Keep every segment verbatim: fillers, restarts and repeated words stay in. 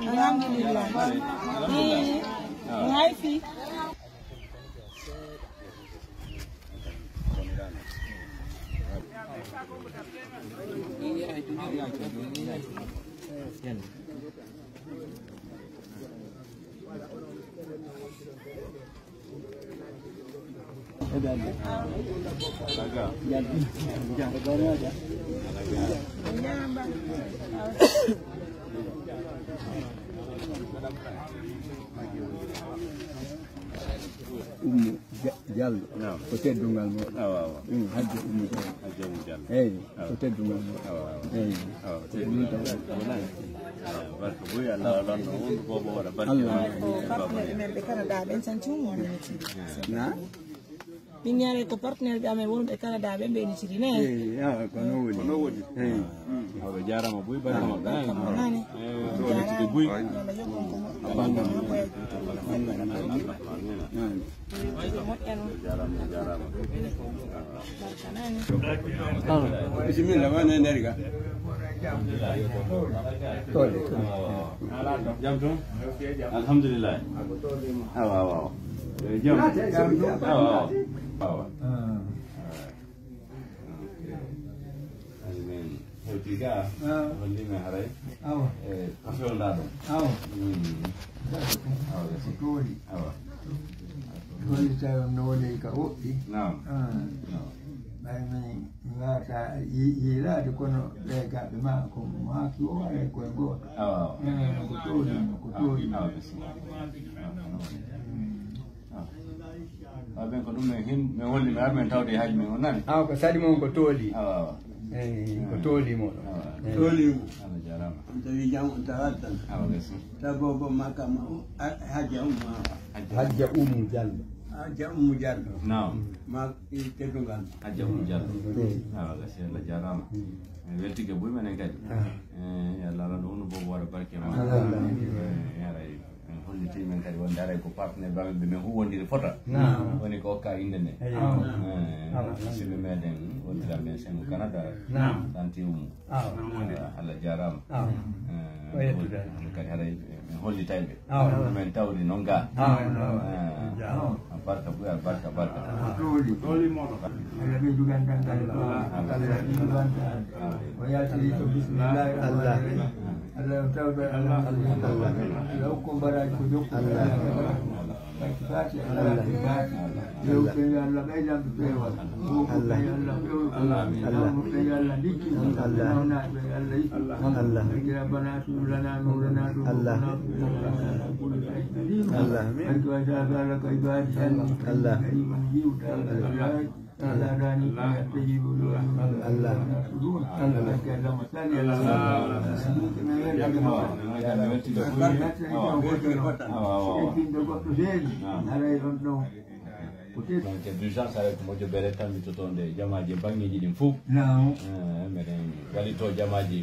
Alhamdulillah. Ii, hay fii. Ummu Ja-, Jallo. Naam. Ko teddungal mo. Awa, awa. Mm, Hajja Ummu Jallo. Hajja Ummu Jallo. Eyi, awa, ko teddungal mo. Awa, awa. Eyi. Awa, ko teddungal mo. Awa, barka buy, Allah waɗan ɗo wondu bobo waɗa barke. Allah. Ko partenaire men ɓe Canada ɓen tan tun woni. Na? Min ñaare ko partenaire ɓe amen wonɓe Canada ɓe mbeɗitiri ne. Eyi, awa, ko noon woni. Ko noon woni. Eyi. Awa, ɓe jaaraama buy, barka maɓɓe. Barka maɓɓe. Eyi, ɓe mbeɗitiri buy. Jaaraama, jaaraama. Bisimilla, wona e nder ga. Jam toon? Alhamdulillah. Awa, awa, awa. Eh, jam. Awa, awa. Awa. Amin. Hewti ga, holli mi haray. Awa. Eh, ko fewnɗa ɗon? Awa. Mm. Awa, ko tooli. Awa. Tooli tawi on no woni ka woɗɗi. Naam. Ah. Naam. Ɓay mi, mi wata yi-, yiilaade kono ɓe gaɓe ma ko maaki o waɗa e koye gooto. Awa, awa. Eh, ko tooli, ko tooli. Awa, bisimilla. Mm. Awa, ɓen ko ɗum men hin, men holli, men ar men tawde e haaju men on, nani? Awa, ko saɗi mon ko tooli. Awa, awa. Eyi, ko tooli mo ɗo. Awa. Eyi. Tooli mo. Allah jaaraama. On tawi jam, on tawa tan. Awa, gasi. Tagogo makama o, a-, Hajja Ummu, awa. Hajja Ummu Jallo. Hajja Ummu Jallo. Naam. Ma, i teddungal. Hajja Ummu Jallo. Mm. Awa, gasi, Allah jaaraama. Mm. En weltike buy menen kadi. Ah. Eh, Allah waɗa ɗum no bobo waɗa barke ma. Allah. Eh, haray. En hollitii men kadi wonde haray ko partenaire ɓe amen ɓe men huuwondiri fota. Naam. Woni ko okka innde nde. Eyo. Eh, Naam. Musidɓe meɗen wondiral men Senngo Canada. Naam. Tanti Ummu. Awa. Eh, Allah jaaraama. Awa. Eh, ko yettude. Ɗum kadi haray men hollitay ɓe. Awa. Ɗum men tawri noon ga. Awa. Eh, Awa. Barka buy, barka, barka. Ko tooli. Tooli moɗon. Allah ɓeydu ganndal ngal. Allah. Allah ɓeydu ganndal. O yaltiri ko bismillahi rahmani rahim. Allah on tawɓe Allah. Allah. Allah hokku baraaji ko jokku. Allah. Barki Faati Allah. Barki Faati. Yewte yo Allah ɓeydan ɓe peewal. Boko Allah. Ɓe yo Allah peewal. Allah. Nawno ɓe yo Allah ndikki. Allah. Nawnaaɓe ɓe yo Allah yittu. Allah. Barki Rabbana atim lana nurana. Allah. Barki wa ta'ala ka ibadi Allah. Allah. Kariman jiwta. Allah. Allah dani ko yastajibu du'a. Allah. Allah. Allahumma salli ala Muhammad. Awa, awa. Awa, awa. Eɗen goɗɗo feeñi. Naam. Haray on ɗon. Ko te- Donc, d'urgence, haray ko moƴƴo bere tan mi toto nde jamaaji e baŋŋeeji ɗin fof. Naam. Eh, meɗen wallito jamaaji.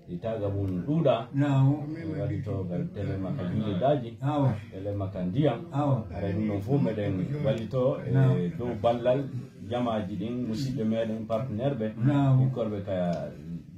Ɗi taga mum ɗuuɗa. Naam. Wallito ngal tele makka juulirɗaaji. Awa. Tele makka ndiyam. Awa. Haray ɗum ɗon fof meɗen wallito e Naam. Dow ballal jamaaji ɗin, musidɓe meɗen, partenaire ɓe, Naam. Ɓikkorɓe ka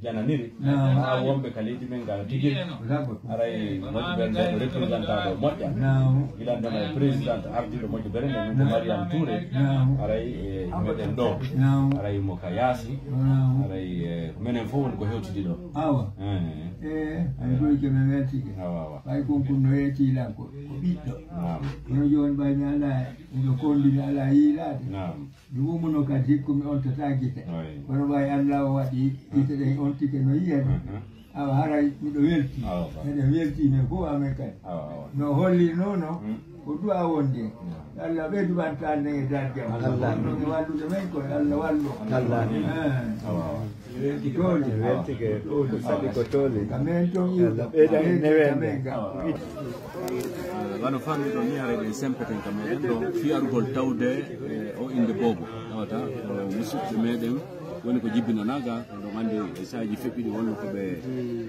jananiri. Naam. Haa wonɓe ka leydi men ngaa tigi. Ko sabu. Haray moƴƴo ɓen ɓe no représentant ɗo moƴƴa. Naam. Gila ndema e président ardiiɗo moƴƴo bere nde, min ko Mariam Touré. Naam. Haray e meɗen ɗo. Naam. Haray mo ka yaasi. Naam. Haray, eh, ko menen fof woni ko hewtidi ɗo. Awa. Eh. Eh, en ɗoyke men weltike. Awa, awa. Ɓay kon kun no weeti lan ko, ko ɓiɗɗo. Naam. Kono jooni ɓay mi alaa, miɗo kondi mi alaa yiilaade. Naam. Mi wumuno kadi hikku mi ontata gite. Ayi. Kono ɓay Allah o waɗi gite ɗen ontike no yiyan. Mhm. Awa haray miɗo welti. Awa, ba. Eɗen welti men fof amen kadi. Awa, awa. No holli nono, Mm. Ko du'a wonde. Mm. Allah ɓeydu barkaade e darjam. Allah. Ɗum e wallude men koye Allah wallu. Allah. Eh. Awa, awa. Weeti tooli. Weeti ke, ko saɗi ko tooli. Ka men toon Allah ɓeyda en newende. Ka men ga. Wano faami ɗo ni, haray ɗen sempeten ka meɗen ɗo fii arugol tawde, eh, o innde boobo. Tawata ko musidɓe meɗen woni ko jibbinanaa ga, ɗon anndi e saaji feɓɓiɗi wonno ko ɓe,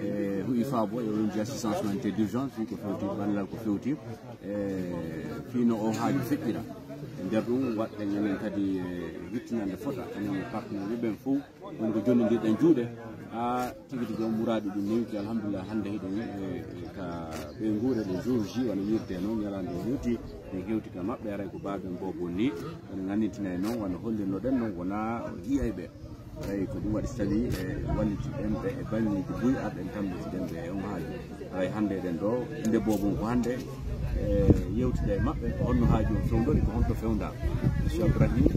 eh, hu'i faabo e on assistance humanitaire d'urgence, fii ko fewti ballal ko fewti. E fii no o haaju feƴƴira. E nder ɗum, waɗɗen enen kadi, e, hittinande fota, enen e partenaire ɓen fof, woni ko jonnondirɗen juuɗe. Haa tigi tigi on muraadu ɗum newti, alhamdulillah, hannde hiɗen, e, e, ka ɓeynguure le jour J, wano wiirte noon, ñalaande o hewti, en hewti ka maɓɓe, haray ko baaben boobo ni, woni nganndintinay noon, wano hollirnoɗen noon, wonaa o yiyay ɓe. Tawi ko ɗum waɗi so tawii e walliti ɗen ɓe e baŋŋeeji buy, arɗen tammbitiɗen ɓe e on haaju. Haray hannde eɗen ɗo, innde boobo on ko hannde, e yewtida e maɓɓe, honno haaju on fewndori, ko honto fewndaa. Monsieur Abdourahim,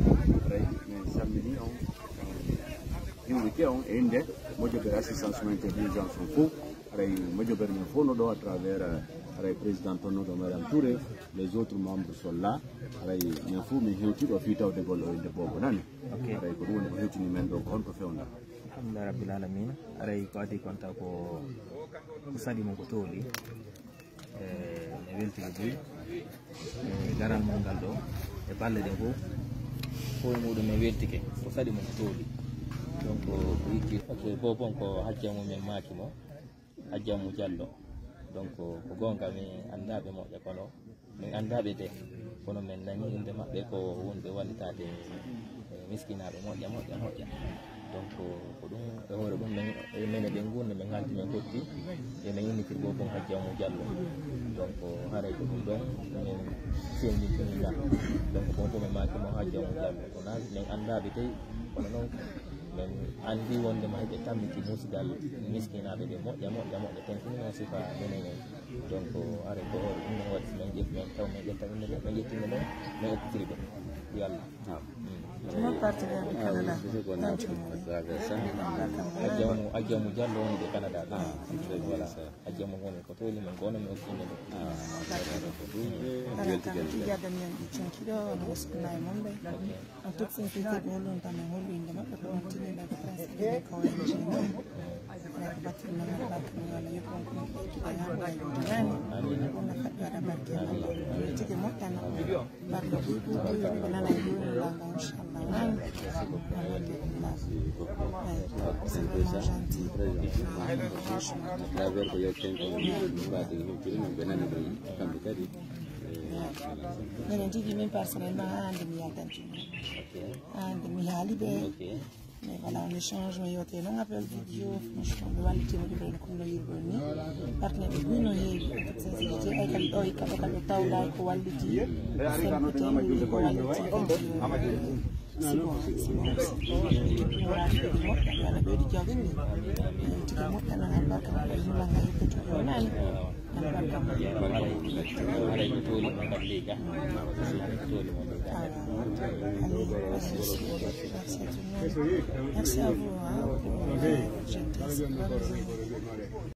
haray min salminii on, hiwrike on e innde mojobere assistance humanitaire d'urgence on fof. Haray mojobere men fof no ɗo à travers, haray président toon no ɗo, Madame Touré, les autres membres sont là. Haray men fof min hewti ɗo fii tawdegol o innde boobo nani. Ok. Haray ko ɗum woni ko hewtini men ɗo, ko honto fewndaa? Alhamdulillah Rabbil Alamina. Haray ko adii kon taw ko, ko saɗi mo ko tooli. E, mi weltike buy. E, garal mon ngal ɗo, e balle ɗen fof, fof e muɗum mi weltike. Ko saɗi mo ko tooli. Donc, ko itti, ok, boobo on ko hajja mum en maaki mo. Hajja Umu Jallo. Donc, ko goonga, mi anndaa ɓe moƴƴa, kono min anndaa ɓe de. Kono min nanii innde maɓɓe ko wonɓe wallitaade, e, miskinaaɓe moƴƴa, moƴƴa, moƴƴa. Donc, ko ɗum, e hoore ɗum, min, e menen ɓe nguurna, min haalti, min potti, e min innitir boobo on Hajja Umu Jallo. Donc, haray ko ɗum ɗon, min sendintinaa. Donc, boobo min maaki mo Hajja Umu Jallo. Ko na-, min anndaa ɓe tawi, kono noon, min anndi wonde ma hiɓe tammiti musidal miskinaaɓe ɓe moƴƴa, moƴƴa, moƴƴa. Ten fini noon sifa menen en. Donc, haray ko hoore ɗum noon waɗi, si min ƴetti, min taw, min ƴetta innde ɗen, min ƴetti innde ɗen, min okkitiri ɓe. Yo Allah. Ah. Mm. Mon partenaire du Canada, Tanti Mum. Hajja Umu, Hajja Umu Jallo woni ɗo Canada ɗo. Ah, très bien. Voilà. Hajja Umu woni ko tooli min gono mi okki innde ɗen. Ah, d'accord. Kala kam tijjadani en ɗi canki ɗo, no waskuna e mum ɓe. Ok. En toute sincérité, ko holɗum tan en holɗo innde maɓɓe, ko on tinni ɗo ko principe ko O N G non. Wala ko battirɗo non, wala ko battirɗo non, wala yeɓɓon ko moƴƴi, ko ɓeydude haa ɓooya yonti nani. Wonno faɗɗi waɗa barke e Allah. Tigi moƴƴa non. Barke ko ɗuuɗi, ko nana e ɗuuɗi, wala nga, inchallah. Alhamdulillah. Eyi, c'est vraiment gentil. Franchement. À travers ko yewteten ko, mbaadi no hewtiri, no ɓe nani ɗum, kamɓe kadi. Minen tigi, min personnellement, haa hannde mi yaltanti. Ok. Haa hannde mi haali ɓe. Ok. Mais voilà, on échange, mi yewte noon appel vidéo, franchement, ɓe walliti mo, ɓe no kulloyirɗon ni. Partenaire ɓe buy no heewi, en toute sincérité, ay kadi ɗo, e kaɓe, kaɓe tawɗa ko walliti, sempite, ko walliti, kadi, c'est bon, c'est bon, c'est bon. Wala ɓeydi jawdi ni. Tigi moƴƴa noon, albarka mo, ɓe himma nga yewte to, yo nani. Haray ko tooli mo kadi leydi, ah. Ko tooli mo leydi, ah. Merci à vous, hein, pour, euh, gentillesse.